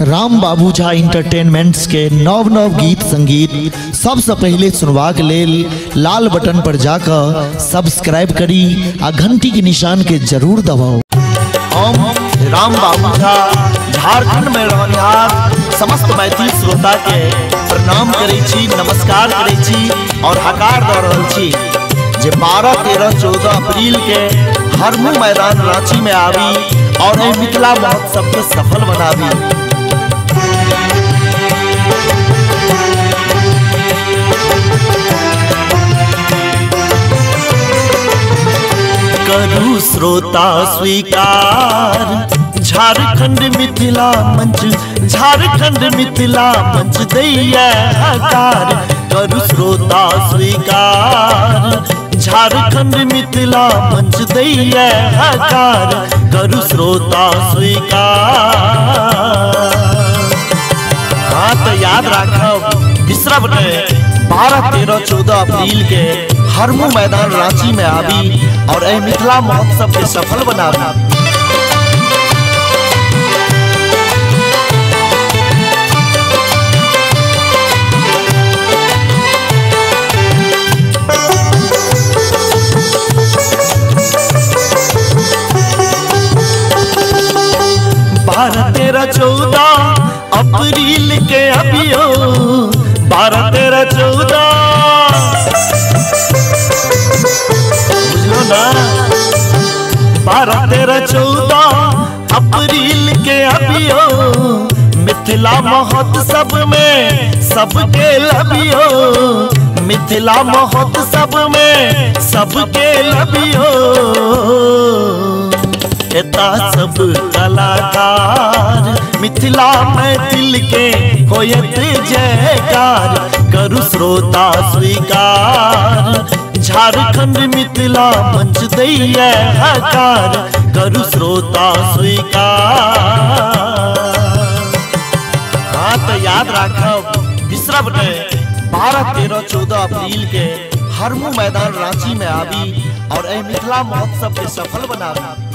राम बाबू झा इंटरटेनमेंट्स के नव नव गीत संगीत सबसे पहले सुनवाक लेल लाल बटन पर जाकर सब्सक्राइब करी आ घंटी के निशान के जरूर दबाओ। हम राम बाबू झा झारखंड में रहनिहार समस्त मैथिली श्रोता के प्रणाम करै छी, नमस्कार करै छी और हकार दऽ रहल छी जे 12, 13, 14 अप्रैल के हरमू मैदान रांची में आबी और एहि मिथिला महोत्सव के सफल बनाबी। करू श्रोता स्वीकार झारखंड मिथिला मंच, झारखंड मिथिला मंच दैया हकार। करू श्रोता स्वीकार झारखंड मिथिला मंच दैया हकार। करू श्रोता स्वीकार। हाँ तो याद राखब, बिसरब नहीं, 12, 13, 14 अप्रैल के हरमू मैदान रांची में आबी और एहि मिथिला महोत्सव के सफल बनाबी। बारह 13 14 अप्रैल के अबियो, 12, 13, 14 बुझलो ना, 12, 13, 14 अप्रैल के अबियो मिथिला महोत्सव में सबके लबियो, मिथिला महोत्सव में सबके लबियो। एता सब कलाकार मिथिला मैथिल के होयत जयकार। करू श्रोता स्वीकार झारखंड मिथिला मंच दैया हकार। करू श्रोता स्वीकार। हाँ तो याद राखब, बिसरब नहीं, 12, 13, 14 अप्रैल के हरमू मैदान रांची में आबी और एहि मिथिला महोत्सव के सफल बनाबी।